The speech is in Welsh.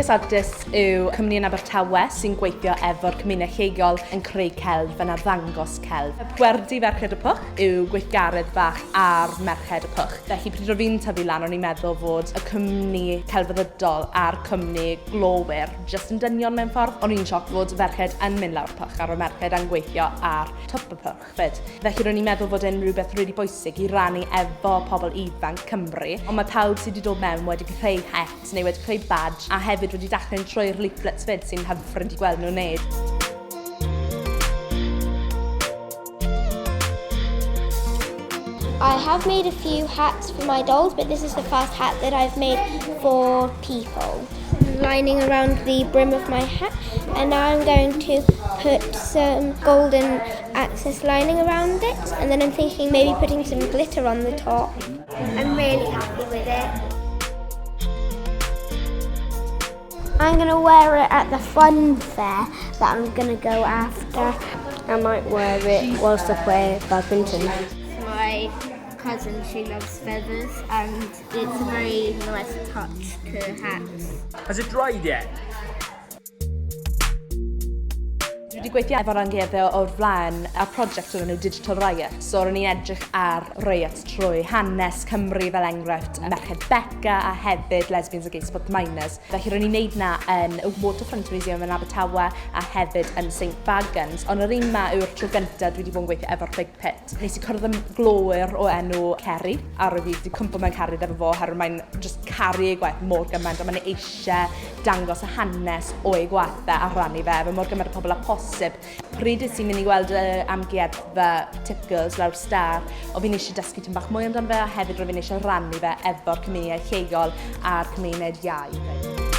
Curious Artists yw cwmni yn Abertawe sy'n gweithio efo'r cymuned lleol yn creu celf, yn arddangos celf. Pwerdy Ferched y Pwch yw gweithgaredd fach ar Merched y Pwch. Felly pryd ro'n fi'n tyfu lan o'n i'n meddwl fod y cwmni celfyddydol a'r cwmni glowyr jyst yn dynion mewn ffordd. O'n i'n sioc fod ferched yn mynd lawr pwch a'r merched yn gweithio ar top y pwch fyd. Felly ro'n i'n meddwl fod e'n rhywbeth rili bwysig i rannu efo pobl ifanc Cymru. Ond mae pawb sydd wedi dod mewn wedi creu het neu wedi creu badge a hefyd wedi darllen trwy'r leaflets fyd sy'n hyfryd i gweld nhw'n neud. I have made a few hats for my dolls, but this is the first hat that I've made for people. Lining around the brim of my hat, and now I'm going to put some golden access lining around it, and then I'm thinking maybe putting some glitter on the top. I'm really happy with it. I'm going to wear it at the fun fair that I'm going to go after. I might wear it whilst I play badminton. My cousin, she loves feathers and it's a very nice touch to hats. Has it dried yet? Dwi wedi gweithio efo'r amgueddfa o'r flaen ar prosiect o'r enw Digital Riot. So ro'n i'n edrych ar riot trwy hanes Cymru fel enghraifft Merched Beca a hefyd Lesbians Against Both Minors. Felly ro'n i'n neud na yn y Waterfront Museum yn Abertawe a hefyd yn St Fagans. Ond yr un ma yw'r tro gyntaf dwi wedi bod yn gweithio efo'r Big Pit. Nes i cwrdd â glowyr o enw Kerry a roedd fi wedi cwmpo mewn cariad efo fo oherwydd mae'n just caru ei gwaith mor gymaint a mae'n eisiau dangos y hanes o'i gwaith e a rhannu fe efo mor gymaint o pobl â posib. Pryd es i'n mynd i weld y amgueddfa Tip Girls lawr Star, o fi'n eisiau dysgu tipyn bach mwy amdano fe a hefyd roedd fi'n eisiau rannu fe efo'r cymuned lleol a'r cymuned iau.